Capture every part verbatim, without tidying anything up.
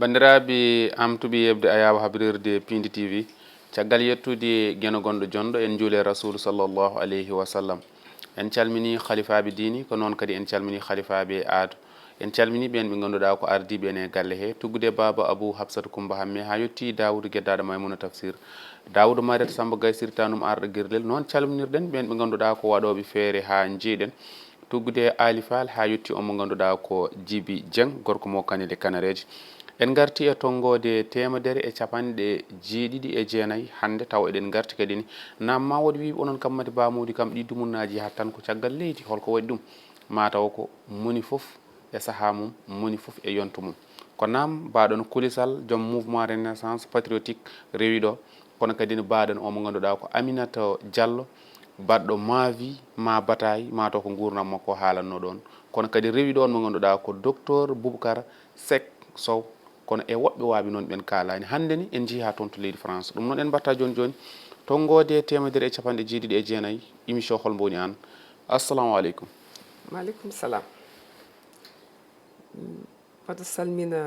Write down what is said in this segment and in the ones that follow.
Banndiraaɓe, am tuɓi yeɓde ayaawo habrirde Pindi T V. Caggal yettude geno gonɗo jonɗo, en njuule Rasuulu sallallahu alayhi wa sallam. En calmini halifaaɓe diini, ko noon kadi en calmini halifaaɓe aado. En calmini ɓeen ɓe ngannduɗaa ko ardiiɓe en e galle he, tuggude Baaba Abuu Hafsatu Kummba Hammee haa yotti Daawudu Geddaaɗo Maymuna Tafsir, Daawudu Mariyata Sammba Gay Sirtaanum Arɗo Girlel. Noon calminirɗen ɓeen ɓe ngannduɗaa ko waɗooɓe feere haa njiiɗen, tuggude Aali Faal haa yotti on mo ngannduɗaa ko Jibi Jeŋ, gorko mo Kanel e Kanareeje. En ngarti e tonngoode teemedere e capanɗe jeeɗiɗi e jeenayi hannde, tawa eɗen ngarti kadi ni. Naam, ma wood wiiɓe onon kam madi Ba Moodi kam ɗi dumunnaaji yahat tan ko caggal leydi, holko waɗi ɗum? Ma taw ko moni fof e sahaa mum, moni fof e yonto mum. Ko naam, mbaɗon kulisal joom mouvement renaissance patriotique rewi ɗo, kono kadi ne mbaɗon o mo ngannduɗaa ko Aminata Diallo, baɗɗo ma vie ma bataille, ma taw ko nguurndam makko haalanno ɗon. Kono kadi rewi ɗon mo ngannduɗaa ko docteur Boubacar Seck Sow, kono e woɓɓe waaɓe noon ɓen kaalaani. Hannde ni en njii haa toon to leydi France. Ɗum noon en mbaɗta jooni jooni tonngoode teemedere e capanɗe jeeɗiɗi e jeenayi, émission Hol mbo woni aan. Assalamu aleykum. Maaleykum salaam. Mbaɗa salmina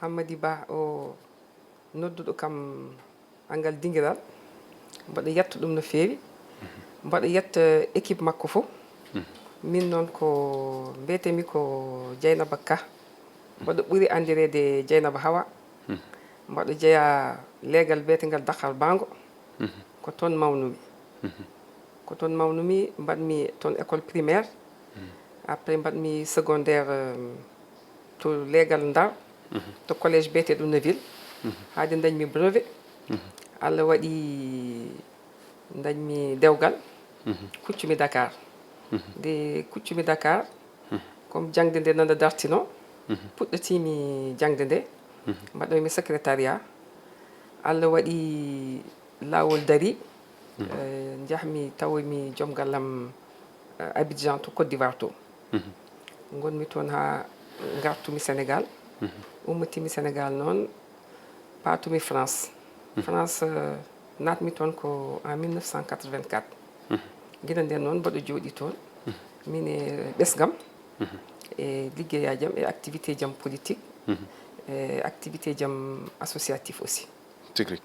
Hammadi Ba o nodduɗo kam angal dingiral. Mbaɗa yetta ɗum no feewi. Mbaɗa yetta équipe makko fof. Min noon ko mbiyetemi ko Dieynaba Ka. Mbaɗa ɓuri anndireede Dieynaba Hawa. Mbaɗa jeyaa leegal biyetengal Dakar Bango. Ko toon mawnumi. Ko toon mawnumi, mbaɗmi toon école primaire. Après mbaɗmi secondaire, euh, to leegal Ndar, to collège biyeteeɗo Neuville. Haade dañmi brevet. Allah waɗi dañmi dewgal. Kuccumi Dakar. Nde kuccumi Dakar, comme jaŋde nde nana dartino, puɗɗotimi jaŋde nde. Mbaɗoymi secrétariat. Allah waɗi laawol dari. Eh, njahmi, tawoymi joom gallam, eh, Abidjan to Côte d'Ivoire to. Ngonmi toon haa ngartumi Sénégal. Ummitimi Sénégal noon, paatumi France. France, eh, naatmi toon ko en mille neuf cent quatre-vingt-quatre. Gila ndeen noon mbaɗo jooɗi toon. Min e ɓesngam, e liggeyaaji am, e activité ji am politique, e activité ji am associatif aussi. Tigi rigi.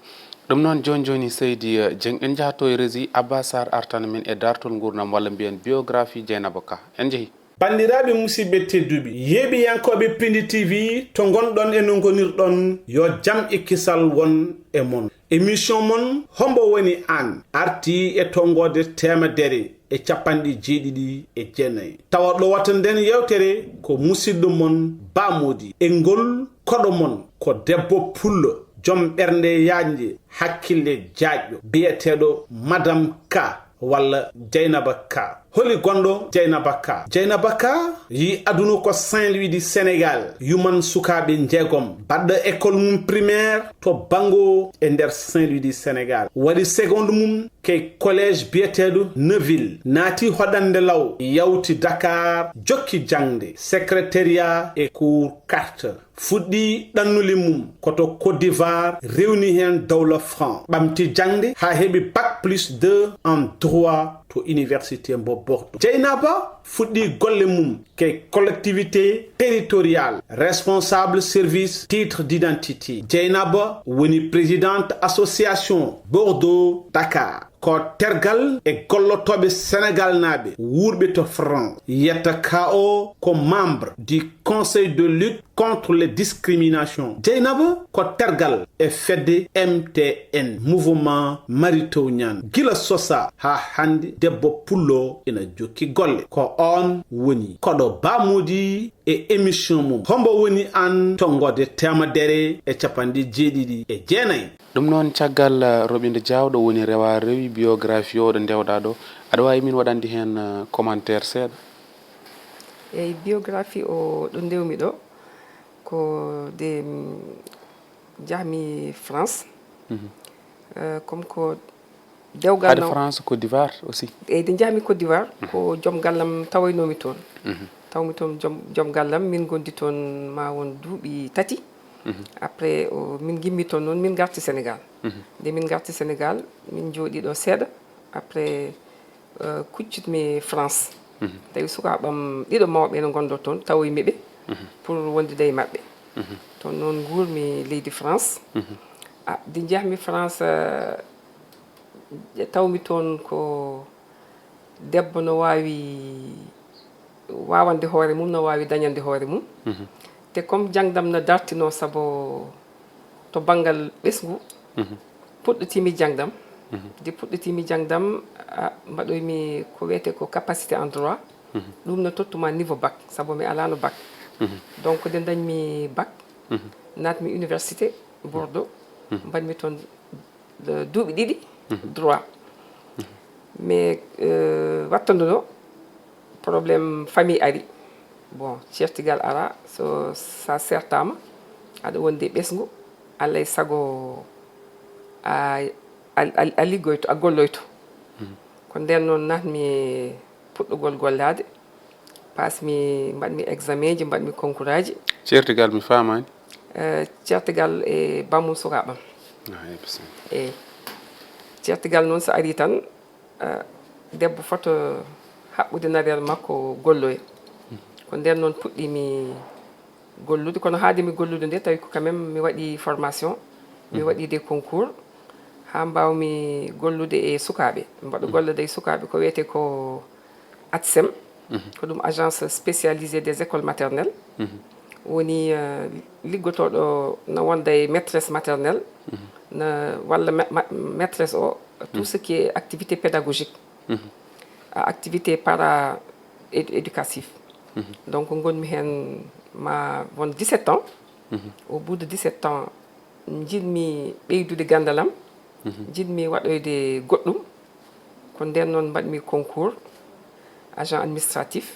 Ɗum noon, jooni jooni, Seydi, eh, Dieng, en njahato e régie, Abba Sarr artana min e dartol nguurndam, walla mbiyen biographie Dieynaba Ka. En njehi. Banndiraaɓe musidɓe tedduɓe, yeeɓiyankooɓe Pindi T V, to ngonɗon e no ngonirɗon, yo jam e kisal won e mon. Émission mon, Hombo woni aan, arti e tonngoode teemedere e capanɗe jeeɗiɗi e jeenayi. Tawa ɗowata nden yewtere ko musidɗo mon Ba Moodi. E ngol koɗo mon ko debbo pullo, joom ɓernde yaajnde, hakkille jaajɗo, biyeteeɗo Madame Ka walla Dieynaba Ka. Holi gonɗo Dieynaba Ka? Dieynaba Ka yi aduna ko Saint-Louis du Sénégal, yuman sukaaɓe njeegom, baɗɗo école mum primaire to Bango e nder Saint-Louis du Sénégal. Waɗi seconde mum kay collège biyeteeɗo Neuville, naati hoɗande law, yawti Dakar, jokki jaŋde, secrétariat e cours carte. Fuɗɗi ɗannule mum ko to Côte d'Ivoire, rewni heen dowla France. Ɓamti jaŋde haa heɓi bac plus deux en droit to université mbo Bordeaux. Dieynaba fuɗɗi golle mum ke collectivité territoriale, responsable service titre d'identité. Dieynaba woni présidente association Bordeaux Dakar. Ko tergal e gollotooɓe Senegaalnaaɓe wuurɓe to France. Yetta Ka o ko membre du Conseil de lutte contre les discriminations. Dieynaba ko tergal e fedde M T N, Mouvement Mary Teuw Niane. Gila sosa haa hannde, debbo pullo ina jokki golle. Ko oon woni koɗo Ba Moodi e émission mum Hombo woni aan, tonngoode teemedere e capanɗe jeeɗiɗi e jeenayi. Ɗum noon, caggal, eh, roɓinde Diaw ɗo woni rewa rewi biographie o ɗo ndewɗa ɗo, aɗa waawi min waɗande heen, eh, commentaire seeɗa? Eyi, biographie o ɗo ndewmi ɗo, ko de, mm, njahmi France. Mhm. Eh, comme ko dewgal Haade naw- France, Côte d'Ivoire aussi. Eyi, de njahmi Côte d'Ivoire, mhm, ko joom gallam tawoynoomi toon. Mhm. Tawmi toon joom, joom gallam, min ngondi toon ma won duuɓi tati. Mhm. Après, o, min ngimmi toon noon, min ngarti Sénégal. Mhm. Nde min ngarti Sénégal, min njooɗi ɗo seeɗa. Après, eh, kuccitmi France. Mhm. Tawi sukaaɓam ɗiɗo mawɓe ene ngonndo toon, tawoymi ɓe, mhm, pour wondude e maɓɓe. Toon noon nguurmi leydi France. Ah, nde njahmi France, eh, tawmi toon ko debbo no waawi waawande hoore mum, no waawi dañande hoore mum. Te comme jangdam no dartinoo sabu to banngal ɓesngu, puɗɗitiimi jangdam. Nde puɗɗitiimi jangdam, ah, mbaɗoymi ko wiyetee ko capacité en droit. Ɗum no tottuma niveau bac, sabu mi alaano bac. Donc, nde dañmi bac, naatmi université Bordeaux, mbaɗmi toon, eh, duuɓi ɗiɗi droit. Mais, eh, wattanduno problème famille ari. Bon, ceertigal ara, so sa sertaama, aɗa wondi e ɓesngu, alay sago a, a, a, a liggoyto, a golloyto. Ko ndeen noon naatmi e puɗɗugol gollaade, pasmi, mbaɗmi examen ji, mbaɗmi concours aji. Ceertigal mi faamaani. Eh, ceertigal e bammum sukaaɓam. Ah, e bisimilla. Eey. Ceertigal noon so ari tan, eh, debbo foto haɓɓude nareere makko golloya. Ko ndeen noon puɗɗiimi gollude, kono haade mi gollude nde tawi ko quand même mi waɗi formation, mi waɗi des concours, haa mbaawmi gollude e sukaaɓe. Mbaɗo gollode e sukaaɓe ko wiyetee ko ATSEM, ko ɗum Agence Spécialisée des Écoles Maternelles. Woni, eh, liggotooɗo na wonda e maîtresse maternelle, na, walla ma-, ma-, maîtresse o, tout ce qui est activité pédagogique, a activité para édu-, éducatif. Donc, ngonmi heen ma won dix-sept ans. Au bout de dix-sept ans, njiɗmi ɓeydude ganndalam, njiɗmi waɗoyde goɗɗum. Ko ndeen noon mbaɗmi concours agent administratif.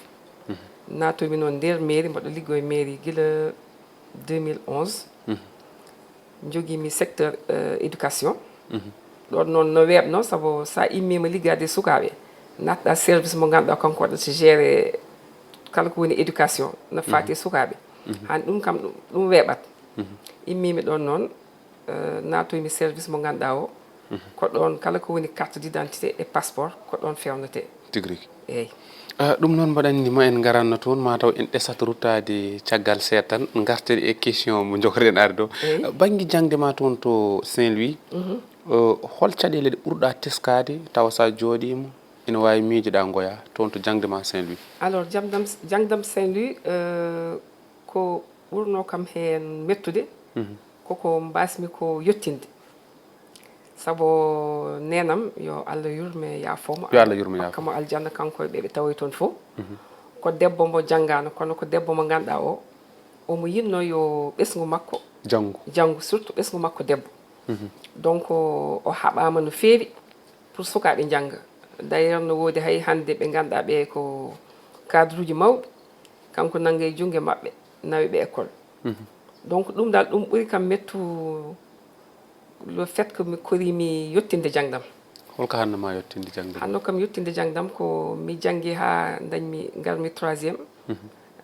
Naatoymi noon nder mairie, mbaɗo liggo e mairie gila deux mille onze. Njogiimi secteur, eh, éducation. Ɗoon noon no weeɓno, sabu sa immiima liggaade e sukaaɓe, naatɗa service mo ngannduɗaa kanko waɗata gérer kala ko woni éducation, no faati e sukaaɓe. Haan ɗum kam, ɗum, ɗum weeɓat. Immiimi ɗoon noon, eh, naatoymi service mo ngannduɗaa o, ko ɗoon kala ko woni carte d'identité e passeport, ko ɗoon feewnetee. Tigi rigi. Eey. Ah, ɗum noon mboɗo anndi ma en ngaranno toon, ma taw en ɗesat ruttaade caggal seeɗa tan, ngarten e question mo njogorɗen arde o. Eey. Ah, bannge jaŋde ma toon to Saint-Louis, eh, hol caɗeele ɗe ɓurɗa teskaade tawa sa jooɗiima ina waawi miijoɗa ngoya toon to jaŋde ma Saint-Louis? Alors, jamdam, jaŋdam Saint-Louis, eh, ko ɓurno kam heen mettude, koko mbasmi ko yettinde. Sabu neenam, yo Allah yurme, yaafoo mo, yo Allah yurme, yaafoo mo, hokka mo aljanna, kanko e ɓe ɓe tawoyi toon fof. Ko debbo mo janngaano, kono ko debbo mo ngannduɗaa o, omo yiɗno yo ɓesngu makko janngu, janngu, surtout ɓesngu makko debbo. Donc, o haɓaama no feewi pour sukaaɓe njannga. D'ailleurs, no woodi hay hannde ɓe ngannduɗaa ɓe ko cadre uji mawɓe, kanko nannga e junngo maɓɓe, nawi ɓe école. Donc, ɗum dal, ɗum ɓuri kam mettu, le fait que mi koriimi yettinde jaŋdam. Holko hannoo ma yettinde jaŋde? Hannoo kam yettinde jaŋdam ko mi janngi haa ndañmi, ngarmi troisième,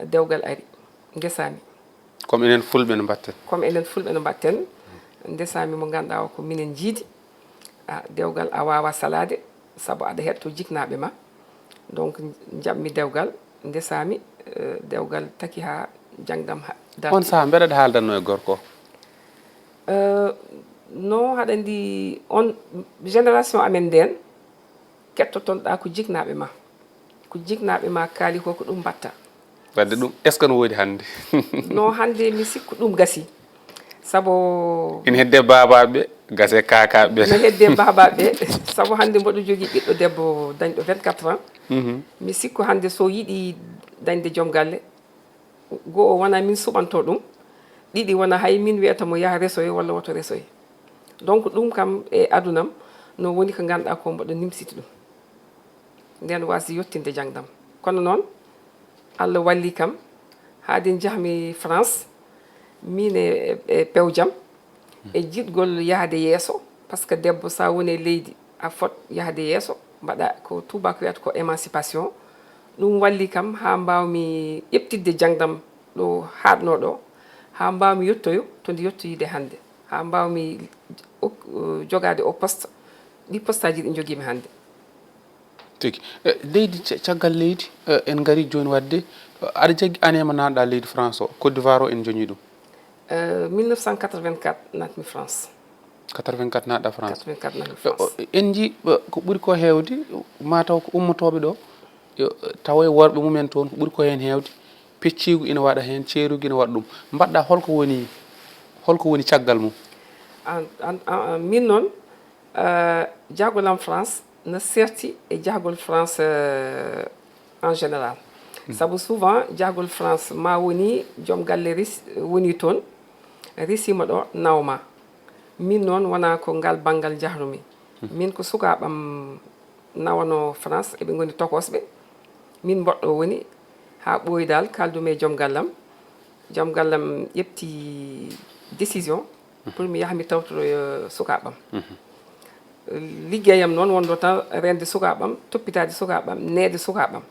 dewgal ari, ndesaami. Comme enen Fulɓe no mbaɗten? Comme enen Fulɓe no mbaɗten, ndesaami mo ngannduɗaa o ko minen njiidi. Ah, dewgal a waawaa salaade, sabu aɗa heɗto jiknaaɓe ma. Donc, njaɓmi dewgal, ndesaami, eh, dewgal taki haa jaŋdam ha-, darti. On sahaa, mbeɗa haaldanno e gorko? Eh, no, haɗa anndi on génération amen ndeen, kettotonɗaa ko jiknaaɓe ma. Ko jiknaaɓe ma kaali ko, ko ɗum mbaɗta. Wadde ɗum, est-ce que no woodi hannde? No, hannde mi sikku ɗum gasi. Sabu ina hedde baabaaɓe, gase kaakaaɓe. No hedde baabaaɓe, sabu hannde mboɗo jogii ɓiɗɗo debbo dañɗo vingt-quatre ans. Mi sikku hannde so yiɗi dañde joom galle, go'o wona min suɓanto ɗum, ɗiɗi wona hay min wiyata mo yaha resoye walla woto resoye. Donc, ɗum kam e adunam no woni ko ngannduɗaa ko mboɗo nimsiti ɗum. Nden waasde yettinde jaŋdam. Kono noon, Allah walli kam, haade njahmi France, miin e, e pewjam, e jiɗgol yahde yeeso, par ce que debbo, so a woni e leydi, a fot yahde yeeso, mbaɗa ko tuubaako wiyata ko émancipation. Ɗum walli kam haa mbaawmi ƴeɓtidde jaŋdam ɗo haaɗnoo ɗo, haa mbaawmi yettoyo to nde yettoyiide hannde, haa mbaawmi ok-, jogaade o poste, ɗi postaaji ɗi njogiimi hannde. Tigi. Eh, leydi ca-, caggal leydi, eh, en ngarii jooni waɗde, eh, aɗa jaggi année mo naatɗaa leydi France o, Côte d'Ivoire o en njoñii ɗum? Euh, mille neuf cent quatre-vingt-quatre, naatmi France. Quatre-vingt-quatre, naatɗa France. Quatre-vingt-quatre, naatmi France. En njii ko ɓuri ko heewde, mataw ko ummotooɓe ɗo, tawa e worɓe mumen toon, ko ɓuri ko heen heewde, pecciigu ina waɗa heen, ceerugu ina waɗa ɗum. Mbaɗɗa, holko woni, holko woni caggal mum? Min noon, jahgol am France na serti e jahgol France en général. Sabu souvent jahgol France ma woni joom galle resi woni toon, resima ɗo, nawma. Min noon wona ko ngal banngal njahrumi. Min ko sukaaɓam nawano France, eɓe ngoni tokosɓe. Min mboɗɗo woni haa ɓooyi dal, kaldumi e joom gallam. Joom gallam ƴeɓti décision pour mi yaha mi tawtoroyo sukaaɓam. Liggeyam noon wonno tan rende sukaaɓam, toppitaade sukaaɓam, neede sukaaɓam.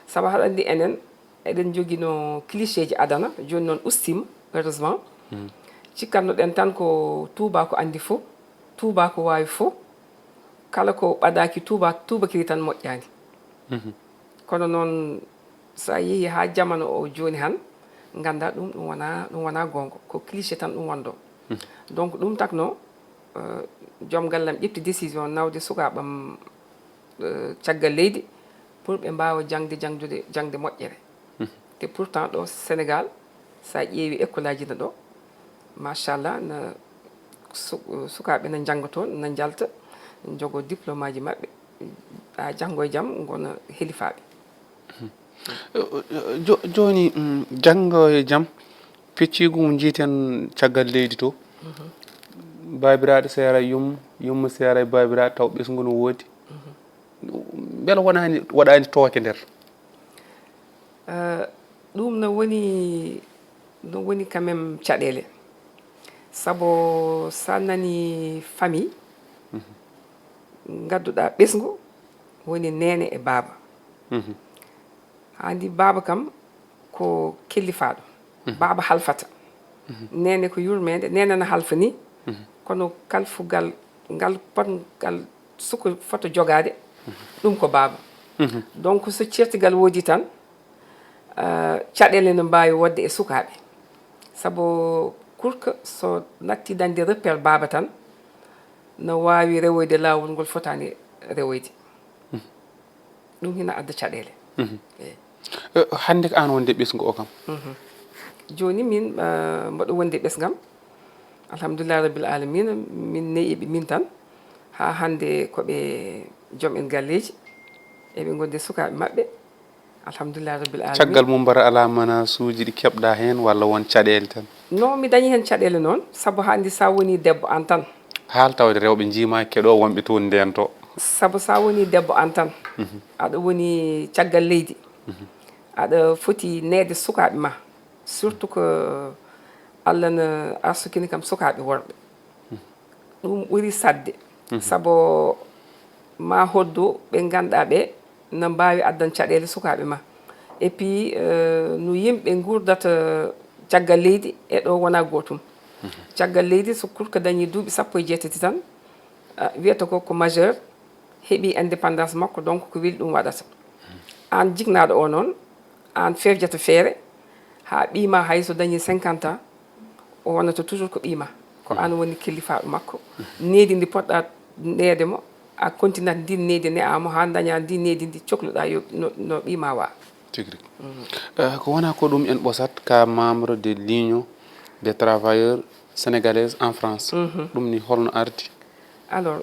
Sabu haɗa anndi enen eɗen njogino clichéji adana, jooni noon ustima, heureusement. Cikkanno ɗen tan ko tuubako anndi fof, tuubako waawi fof, kala ko ɓadaaki tuuba, tuubakiri tan moƴƴaani. Kono noon, so a yehi haa jamano o jooni han, ngannda ɗum, ɗum wona, ɗum wona goonga, ko cliché tan ɗum wonɗo. Donc ɗum takno, joom gallam ƴeɓti décision nawde sukaaɓam caggal leydi pour ɓe mbaawa jaŋde, jaŋdude jaŋde moƴƴere. Te pourtant ɗo Sénégal, so a ƴeewi école aji na ɗo, machallah, na sukaaɓe na njannga toon, na njalta, njogo diplôme aji maɓɓe, haa janngo e jam ngona helifaaɓe. Jooni, janngo e jam, pecciigu ngu njiiten caggal leydi to, baabiraaɗo seera yumma, yumma seera e baabiraaɗo, taw ɓesngu no woodi. Mbela wonaani, waɗaani tooke nder? Ɗum no woni, no woni quand même caɗeele. Sabu so a nani famille, ngadduɗa ɓesngu, woni neene e baaba. Haa anndi baaba kam ko kellifaaɗo. Baaba halfata. Neene ko yurmeende, neene na halfa ni. Kono kalfugal ngal potngal suka fota jogaade, ɗum ko baaba. Donc so ceertigal woodi tan, caɗeele no mbaawi wodde e sukaaɓe. Sabu kurka so natti dañde repère baaba tan, no waawi rewoyde laawol ngol fotaani rewoyde. Ɗum hina adda caɗeele. Hannde ko aan wonde ɓesngu o kam? Jooni min mboɗo wonde ɓesngam. Alhamdulillahi rabbil alamina, min neyi ɓe min tan. Haa hannde ko ɓe joom en galleeji, eɓe ngondi sukaaɓe maɓɓe. Alhamdulillahi rabbil alamina. Caggal mum mbara alaa manasuuji ɗi keɓɗa heen walla won caɗeele tan? Non, mi dañi heen caɗeele noon, sabu haa anndi so a woni debbo aan tan. Haal tawde rewɓe njiimaaki keɗo wonɓe toon ndeen to. Sabu so a woni debbo aan tan, aɗa woni caggal leydi, aɗa foti neede sukaaɓe ma, surtout que Allah na arsukini kam sukaaɓe worɓe. Ɗum ɓuri saɗde, sabu ma hoddu ɓe ngannduɗaa ɓe na mbaawi addan caɗeele sukaaɓe ma. Et puis no yimɓe nguurdata caggal leydi e ɗo wona gootum. Caggal leydi so kurka dañi duuɓi sappo e jeetati tan, wiyata ko ko majeur, heɓi indépendance makko, donc ko weli ɗum waɗata. Aan jiknaaɗo o noon, aan fefjata feere haa ɓiy ma hay so dañi cinquante ans, o wonata toujours ko ɓiy ma. Ko aan woni kellifaaɗo makko. Needi ndi poɗɗa neede mo, a continat ndin needi ne'a mo haa daña ndi needi ndi cokluɗa yo no, no ɓiy ma wa. Tigi rigi. Ko wona ko ɗum en ɓosat ka membre de l'Union des travailleurs sénégalaises en France. Ɗum ni holno ardi? Alors,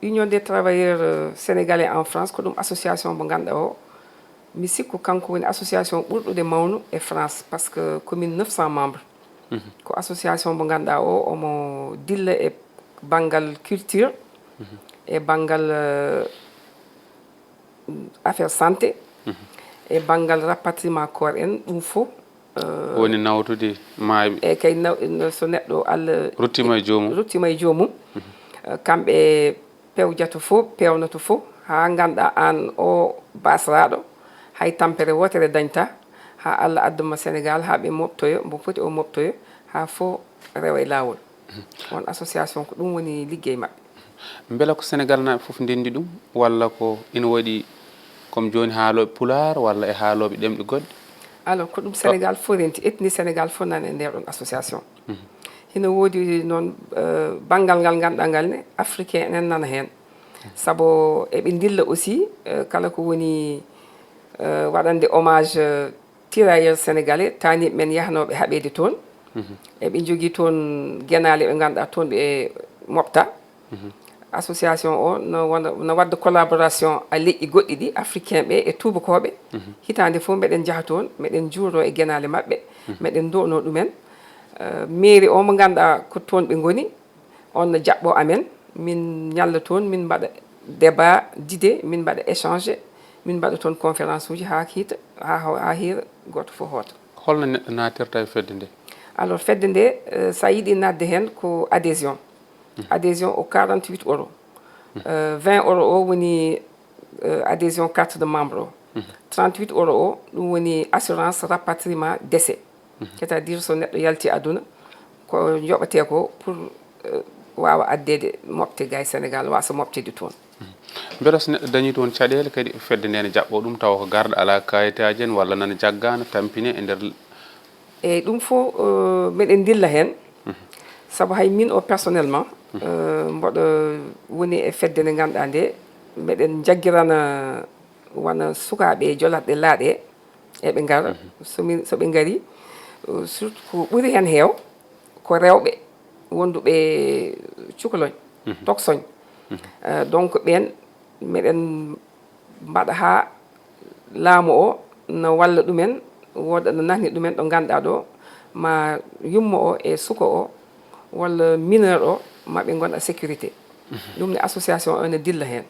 Union des travailleurs sénégalais en France ko ɗum association mo ngannduɗaa o, mi sikku kanko woni association ɓurɗude mawnu e France, parce que ko min neuf cents membres. Ko association mo ngannduɗaa o, omo dilla e banngal culture, e banngal affaire santé, e banngal rapatriement corps en, ɗum fof. Woni nawtude maayo. E kay, so neɗɗo Allah ruttima e joomum, ruttima e joomum. Kamɓe pewjata fof, pewnoto fof, haa ngannduɗaa aan o baasraaɗo, hay tampere wootere dañta, haa Allah adduma Sénégal, haa ɓe moɓtoyo mbo foti o moɓtoyo, haa fof rewa e laawol. On association ko ɗum woni liggey maɓɓe. Mbela ko Senegalnaaɓe fof ndenndi ɗum, walla ko ina waɗi comme jooni haalooɓe pulaar walla e haalooɓe ɗemɗe goɗɗe? Alors, ko ɗum Sénégal fof renti, ethnie Sénégal fof nana e nder ɗon association. Hino woodi noon, eh, banngal ngal ngannduɗaa ngal ne, africain enen nana heen. Sabu eɓe ndilla aussi, eh, kala ko woni, eh, waɗande hommage, eh, tirailleurs sénégalais, taaniiɓe men yahnooɓe haɓeede toon. Eɓe njogii toon genaale ɓe ngannduɗaa toon ɓe moɓta. Association o no wona, no wadda collaboration a leƴƴi goɗɗi ɗi, africain ɓe e tuubakooɓe. Hitaande fof meɗen njaha toon, meɗen njuuro e genaale maɓɓe, meɗen ndo'noo ɗumen. Eh, mairie o mo ngannduɗaa ko toon ɓe ngoni, on no jaɓɓoo amen, min ñalla toon, min mbaɗa débat d'idées, min mbaɗa échange, min mbaɗa toon conférence uji haa kiita, haa haw-, haa hiira gooto fof hoota. Holno neɗɗo naatirta e fedde nde? Alors, fedde nde, eh, so a yiɗi naatde heen ko adhésion. Adhésion o quarante-huit euros. Eh, vingt euros o woni, eh, adhésion carte de membre o. Trente-huit euros o, ɗum woni assurance rapatriement décès. C'est-à-dire, so neɗɗo yalti aduna, ko yoɓetee ko pour, eh, waawa addeede moɓte ga e Sénégal, waasa moɓteede toon. Mbela so neɗɗo dañi toon caɗeele kadi, fedde nde ne jaɓɓo ɗum, tawa ko garɗo alaa kayitaaji en walla nana jaggaana, tampine e nder. Eyi, ɗum fof, eh, meɗen ndilla heen. Sabu hay min o personnellement, eh, mboɗo woni e fedde nde ngannduɗaa nde, meɗen njaggirana wona sukaaɓe e jolatɗe laaɗe, eɓe ngara. So min, so ɓe ngari, eh, surtout ko ɓuri heen heew ko rewɓe wonduɓe cukaloñ, toksoñ. Eh, donc ɓeen meɗen mbaɗa haa laamu o na walla ɗumen, wooda no nahni ɗumen ɗo ngannduɗaa ɗo, ma yumma o e suka o, walla mineur o, ma ɓe ngon a sécurité. Ɗum ne association o ene dilla heen.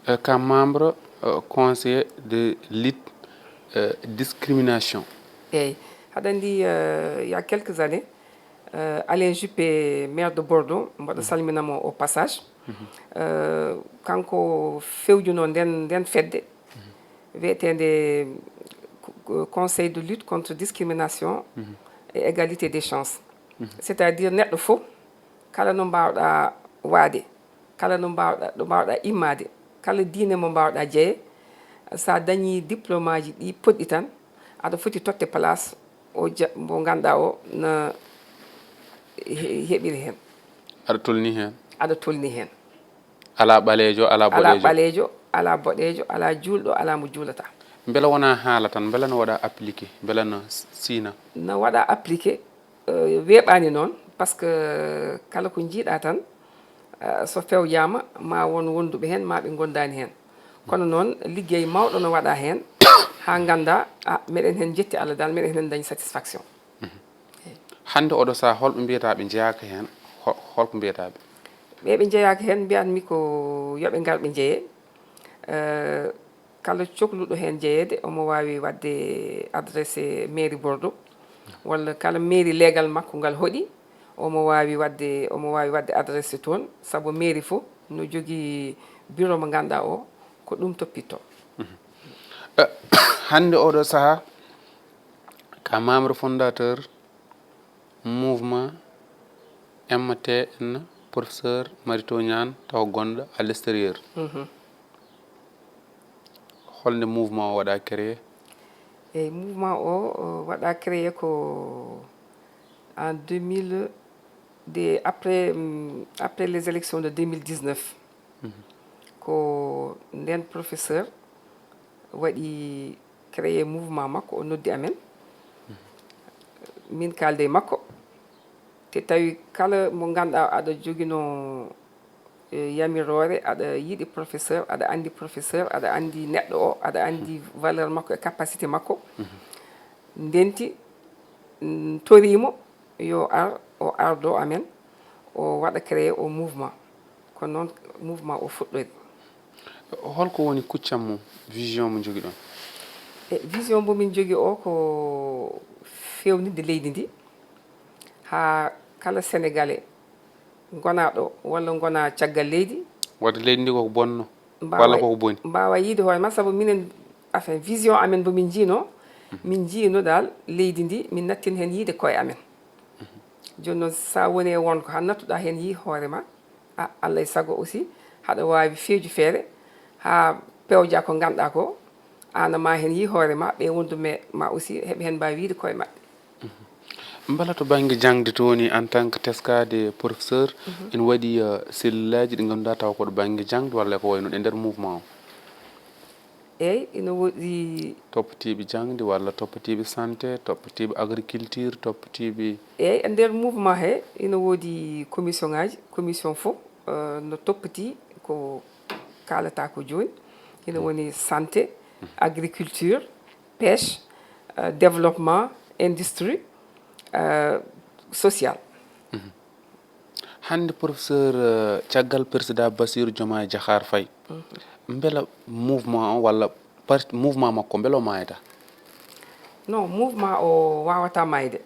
Eh, ka membre, eh, conseiller de lutte, eh, discrimination. Eyi, haɗa anndi, eh, il y a quelques années, eh, Alain Juppé, maire de Bordeaux, mboɗo salmina mo au passage. Eh, kanko fewjuno nden, nden fedde, wiyeteende ko, ko Conseil de lutte contre discrimination et égalité des chances. C'est-à-dire, neɗɗo fof, kala no mbaawɗaa waade, kala no mbaawɗaa, ɗo mbaawɗaa immaade, kala diine mo mbaawɗaa jeye, so a dañii diplôme aji ɗi poɗɗi tan, aɗa foti totte place o ja-, mo ngannduɗaa o na he-, heɓiri heen. Aɗa tolni heen? Aɗa tolni heen. Alaa ɓaleejo, alaa Alaa boɗeejo. Ɓaleejo, alaa boɗeejo, alaa juulɗo, alaa mo juulataa. Mbela wonaa haala tan, mbela no waɗa appliqué, mbela no s-, siina? No waɗa appliqué, eh, weeɓaani noon, parce que kala ko njiiɗaa tan, eh, so fewjaama, ma won wonduɓe heen, ma ɓe ngondaani heen. Kono noon, liggey mawɗo no waɗa heen, haa nganndaa, a, meɗen heen njetti Allah dal, meɗen heen ndañi satisfaction. Hannde oɗo sahaa, holɓe mbiyata ɓe njeyaaka heen? Ho-, holko mbiyata ɓe? Ɓe ɓe njeyaaka heen, mbiyatmi ko yo ɓe ngar ɓe njeyee. Eh, kala cokluɗo heen jeyeede, omo waawi waɗde adresse mairie Bordeaux, walla kala mairie leegal makko ngal hoɗi, omo waawi waɗde, omo waawi waɗde adresse toon, sabu mairie fof no jogii bureau mo ngannduɗaa o, ko ɗum toppitto. Eh, hannde oɗo sahaa, ka membre fondateur mouvement M T N, professeur Mary Teuw Niane, taw gonɗo à l'extérieur. Holnde mouvement o waɗa créé? Eyi, mouvement o, o waɗa créé ko en deux mille, de, après, hum, après les élections de deux mille dix-neuf. Ko nden professeur waɗi créé mouvement makko, o noddi amen. Min kaalde e makko. Te tawi kala mo ngannduɗaa aɗa joginoo, eh, yamiroore, aɗa yiɗi professeur, aɗa anndi professeur, aɗa anndi neɗɗo o, aɗa anndi valeur makko e capacité makko. Ndenti, mm, toriimo yo ar, o ardo amen, o waɗa créé o mouvement. Ko noon mouvement o fuɗɗori. Holko woni kuccam mum, vision mo njogiɗon? E vision mo min njogii o ko fewninde leydi ndi, haa kala Sénégalais ngonaaɗo walla ngonaa caggal leydi. Wadde leydi ndi koko bonno, mbaawa, walla koko boni? Mbaawa yiide hoore ma, sabu minen, enfin, vision amen mbo min njiino, min njiino dal leydi ndi, min nattin heen yiide koye amen. Jooni noon, so a woni e won ko haa nattuɗaa heen yii hoore ma, a, Allah e sago aussi, haɗa waawi feeju feere haa pewja ko ngannduɗaa ko, aan ma heen yii hoore ma, ɓe wondu me ma aussi heɓe heen mbaawi wiyde koye maɓɓe. Mbela to bannge jaŋde to woni en tant que teskaade professeur, ene waɗi uh, sellaaji ɗi ngannduɗaa tawa ko ɗo bannge jaŋde walla ko wayno e nder mouvement o? Eeyi, ina woodi. Toppitiiɓe jaŋde walla toppitiiɓe santé, toppitiiɓe agriculture, toppitiiɓe. Eeyi, e nder mouvement he ina woodi commission ngaji, commission fof uh, no toppiti ko kaalata ko jooni. Ina woni santé, agriculture, pêche, uh, développement, industrie, uh, social. Hannde professeur, uh, caggal président Bassirou Diomaye Diakhar Faye, mbela mouvement o walla parti mouvement makko mbela o maayata? Non, mouvement o waawata maayde,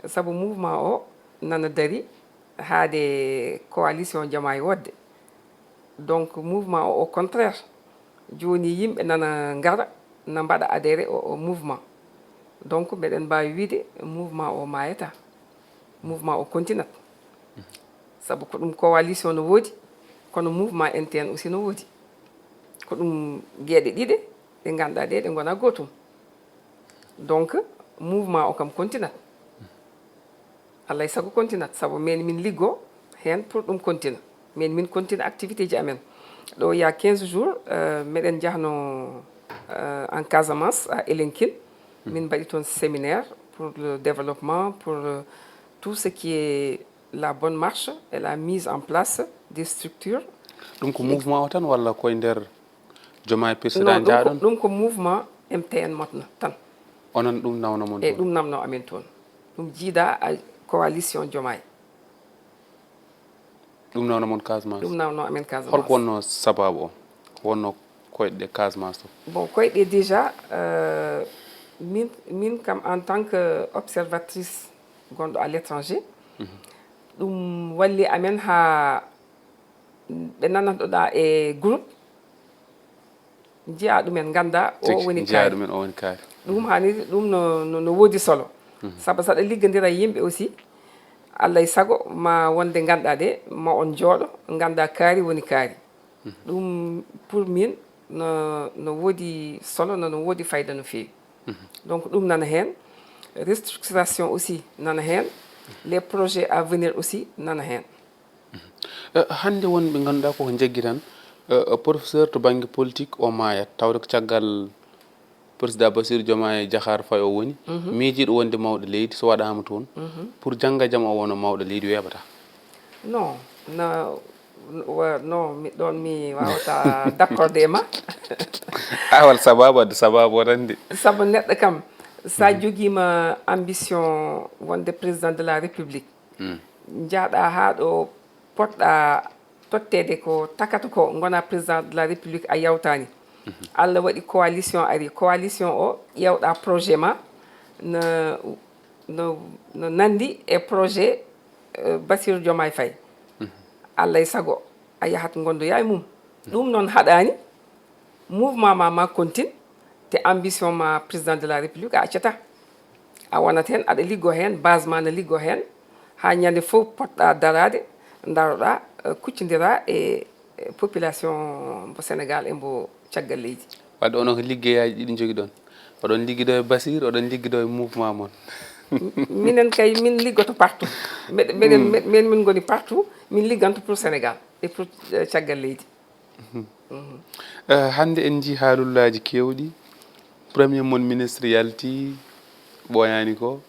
sabu mouvement o nana dari haade coalition Diomaye woɗde. Donc mouvement o, au contraire, jooni yimɓe nana ngara, na mbaɗa adhéré o, o mouvement. Donc mbeɗen mbaawi wiyde mouvement o maayata, mouvement o continat. Sabu ko ɗum coalition no woodi, kono mouvement interne aussi no woodi. Ko ɗum geɗe ɗiɗe ɗe ngannduɗaa ɗe, ɗe ngona gootum. Donc mouvement o kam continat. Alla e sago continat, sabu min, min liggo heen pour ɗum continat. Min, min continat activité ji amen. Ɗo il y a quinze jours, uh, meɗen jahno uh, en Casamance, à Elenkin. Min mbaɗi toon séminaire pour le développement, pour uh, tout ce qui est la bonne marche et la mise en place des structures. Ɗum ko mouvement o tan walla koye nder Diomaye président njaaɗon? Ɗum ko mouvement M T N motno tan. Onon ɗum nawna mon? E ɗum nawno amen toon. Ɗum jiida a coalition Diomaye. Ɗum nawna mon Casamance? Ɗum nawno amen Casamance. Holko wonno sababu o? Ko wonno koyɗe Casamance to? Bon, koyɗe déjà, uh, min, min kam en tant que observatrice gonɗo à l'étranger, ɗum walli amen haa ɓe nananɗoɗa e groupe, njiya ɗumen, ngannda o woni kaari. Ɗum haaniri, ɗum no, no, no woodi solo. Sabu saɗa liggondira e yimɓe aussi, Alla e sago ma wonde ngannduɗaa ɗe, ma on njooɗo, ngannda kaari woni kaari. Ɗum pour min no, no woodi solo, no, no woodi fayda no feewi. Donc ɗum nana heen, restructuration aussi nana heen, les projets à venir aussi nana heen. Eh, hannde won ɓe ngannduɗaa koko njaggi tan, eh, professeur to bannge politique o maayat, tawde ko caggal président Bassirou Diomaye Diakhar Faye o woni miijiiɗo wonde mawɗo leydi, so waɗaama toon, pour jannga jam o wona mawɗo leydi weeɓata? Non, na, wa- non, mi, ɗoon mi waawata d'accorde e ma. Awal sababu adda sababu o tan de. Sabu neɗɗo kam, sa jogiima ambition wonde président de la République, njahɗa haa ɗo poɗɗa totteede ko takata ko, ngona président de la République, a yawtaani. Alla waɗi coalition ari. Coalition o, ƴeewɗa projet ma no, no, no nanndi e projet, eh, Bassirou Diomaye Faye. Alla e sago a yahat ngondoya e mum. Ɗum noon haɗaani. Mouvement ma, ma continue, te ambition ma président de la République a accata. A wonat heen, aɗa liggo heen, base ma na liggo heen, haa ñande fof poɗɗa daraade, ndaroɗa, eh, kuccondira e, e population mbo Sénégal e mbo caggal leydi. Wadde onon ko liggeyaaji ɗiɗi njogiɗon. Oɗon liggido e Basir, oɗon liggido e mouvement mon. Minen kay, min liggoto partout. Meɗen, meɗen, min, min ngoni partout, min ligganto pour Sénégal et pour, eh, caggal leydi. Eh, hannde en njii haalullaaji keewɗi. Premier mon ministre yalti, ɓooyaani ko,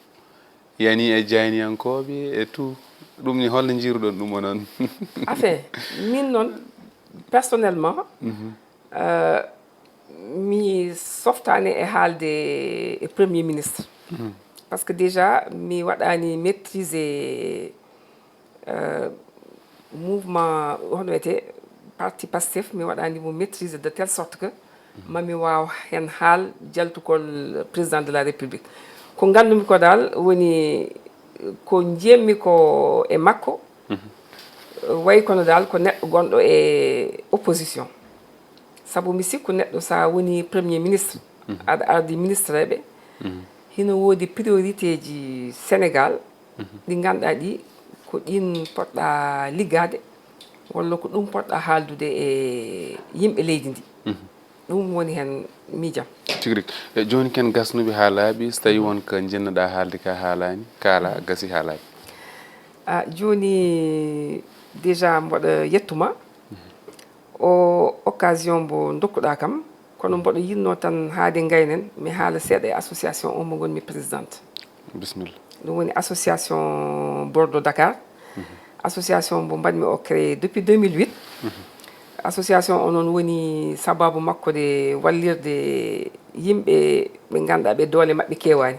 yani e jayniyankooɓe e tout. Ɗum ni, holno njiiruɗon ɗum onon? Enfin, min noon, personnellement, eh, mi softaani e haalde e premier ministre. Parce que déjà, mi waɗaani maîtriser, eh, mouvement, hono wiyetee, parti Pastef, mi waɗaani mo maîtriser de telle sorte que mami waaw heen haal jaltugol président de la République. Ko nganndumi ko daal woni ko njiyatmi ko e makko, way kono daal ko neɗɗo gonɗo e opposition. Sabu mi sikku neɗɗo, so a woni premier ministre, aɗa ardi ministre ɓe, hino woodi priorité ji Sénégal, ɗi ngannduɗaa ɗi ko ɗin poɗɗa liggaade, walla ko ɗum poɗɗa haaldude e yimɓe leydi ndi. Ɗum woni heen miijam. Tigi rigi. E jooni ken gasnuɓe haa laaɓi, so tawii won ko njiɗnoɗaa haalde ka haalaani, kaala gasi haa laaɓi. A jooni déjà mboɗo yettuma o occasion mbo ndokkuɗaa kam, kono mboɗo yiɗno tan haade gaynen mi haala seeɗa e association o mo ngonmi présidente. Bisimilla. Ɗum woni association Bordeaux Dakar. Association mbo mbaɗmi o créé depuis deux mille huit. Association o noon woni sababu makko de wallirde yimɓe ɓe ngannduɗaa ɓe doole maɓɓe keewaani.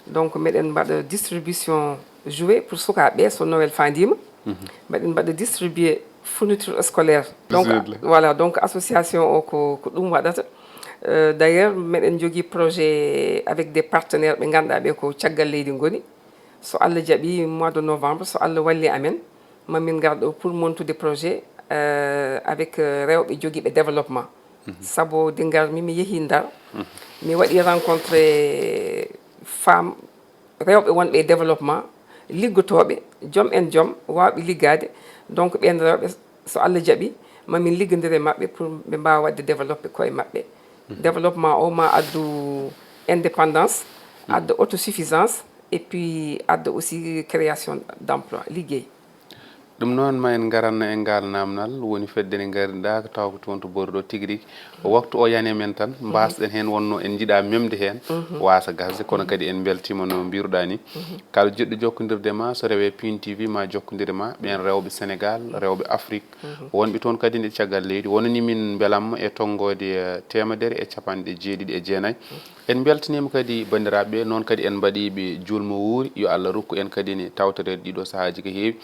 Donc meɗen mbaɗa distribution jouet pour sukaaɓe ɓe so Noël faandiima. Mbaɗen mbaɗa distribuer fourniture scolaire. Donc voilà, donc association o ko ko ɗum waɗata. Euh, d'ailleurs meɗen jogii projet avec des partenaires ɓe ngannduɗaa ɓe ko caggal leydi ngoni. So Allah jaɓi mois de novembre, so Allah walli amen, mamin ngar ɗo pour montude projet euh, avec euh, rewɓe jogiiɓe développement. Sabo de ngarmi mi yehi Ndar, mi waɗi rencontré femme, rewɓe wonɓe e développement, liggotooɓe, joom en joom, waawɓe liggaade. Donc ɓeen rewɓe, so Allah jaɓi, mamin liggondire maɓɓe pour ɓe mbaawa waɗde développé koye maɓɓe. Développement o ma addu indépendance, adda autosuffisance, et puis adda aussi création d'emploi, liggey. Ɗum noon, ma en ngaranno e ngaal naamnal, woni fedde nde ngarɗaa ko taw ko toon to Bordeaux tigi rigi. Waktu o yani men tan, mbaasɗen heen wonno en njiɗaa memde heen, waasa gasde, kono kadi en mbeltiima no mbiruɗaa ni. Kala jiɗɗo jokkondirde ma, so rewee Pin T V ma jokkondire ma, ɓeen rewɓe Sénégal, rewɓe Afrique, wonɓe toon kadi nde caggal leydi, wonani min mbelamma e tonngoode eh, teemedere e capanɗe jeeɗiɗi e jeenayi. En mbeltaniima kadi banndiraaɓe ɓe, noon kadi en mbaɗii ɓe juulmo wuuri, yo Allah rokku en kadi ne tawtoreede ɗiɗo sahaaji ko heewi.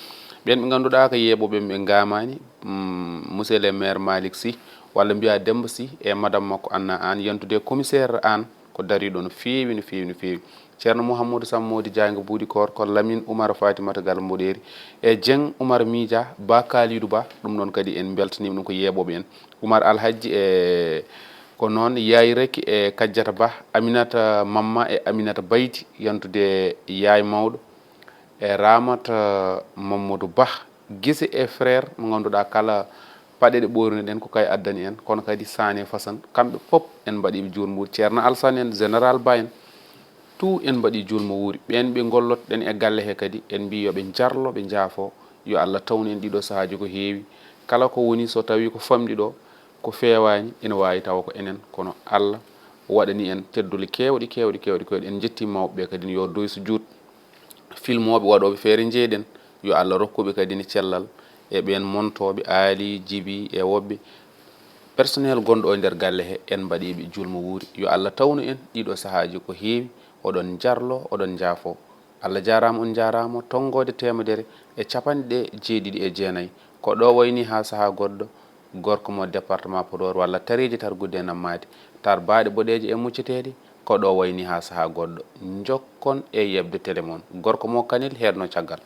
Ɓeen ɓe ngannduɗaa ko yeeɓooɓe ɓe ngaamaani, mm, monsieur le maire Malick Sy, walla mbiyaa Demba Sy e madame makko Anna Anne, yantude commissaire Anne, ko dariiɗo no feewi, no feewi, no feewi. Ceerno Mouhamadou Sammoudi Diagne Buuɗi Koor, ko Lamine Oumar Fatimata Gal Mboɗeeri, e Dieng Oumar Mija, Ba Kalidou Ba, ɗum ɗoon kadi en mbeltaniima ɗum ko yeeɓooɓe en. Oumar Alhadji e ko noon Yaay Rek e Kajjata Ba, Aminata Mamma e Aminata Baydi, yantude Yaay Mawɗo e Ramata Mamadou Ba, Gise e Frère mo ngannduɗaa kala paɗe ɗe ɓoorni ɗen ko kay addani en, kono kadi Sané Fasan, kamɓe fof en mbaɗiiɓe juulmo wuuri, Ceerno Alsan en, Général Ba en, tout en mbaɗii juulmo wuuri. Ɓeen ɓe ngollotoɗen e galle he kadi en mbii yo ɓe njarlo, ɓe njaafo, yo Allah tawnu en ɗiɗo sahaaji ko heewi. Kala ko woni so tawii ko famɗi ɗo, ko feewaani, ina waawi tawa ko enen, kono Allah waɗani en teddule keewɗe, keewɗe, keewɗe, keewɗe. En njettii mawɓe ɓe kadi yo doy so juut. Filmooɓe, waɗooɓe feere njeeyɗen, yo Allah rokku ɓe kadi ne cellal e ɓeen montooɓe, Aali, Jibi e woɓɓe. Personnel gonɗo e nder galle he, en mbaɗii ɓe juulmo wuuri. Yo Allah tawnu en ɗiɗo sahaaji ko heewi, oɗon njarlo, oɗon njaafo. Allah jaaraama, on njaaraama, tonngoode teemedere e capanɗe jeeɗiɗi e jeenayi. Ko ɗo wayni haa sahaa goɗɗo, gorko mo département Podor walla tareeji tar gudde nammaade, tar baaɗe boɗeeje e mucceteeɗe, ko ɗo wayni haa sahaa goɗɗo. Njokkon e yeɓde télé mon. Gorko mo Kanel heedno caggal.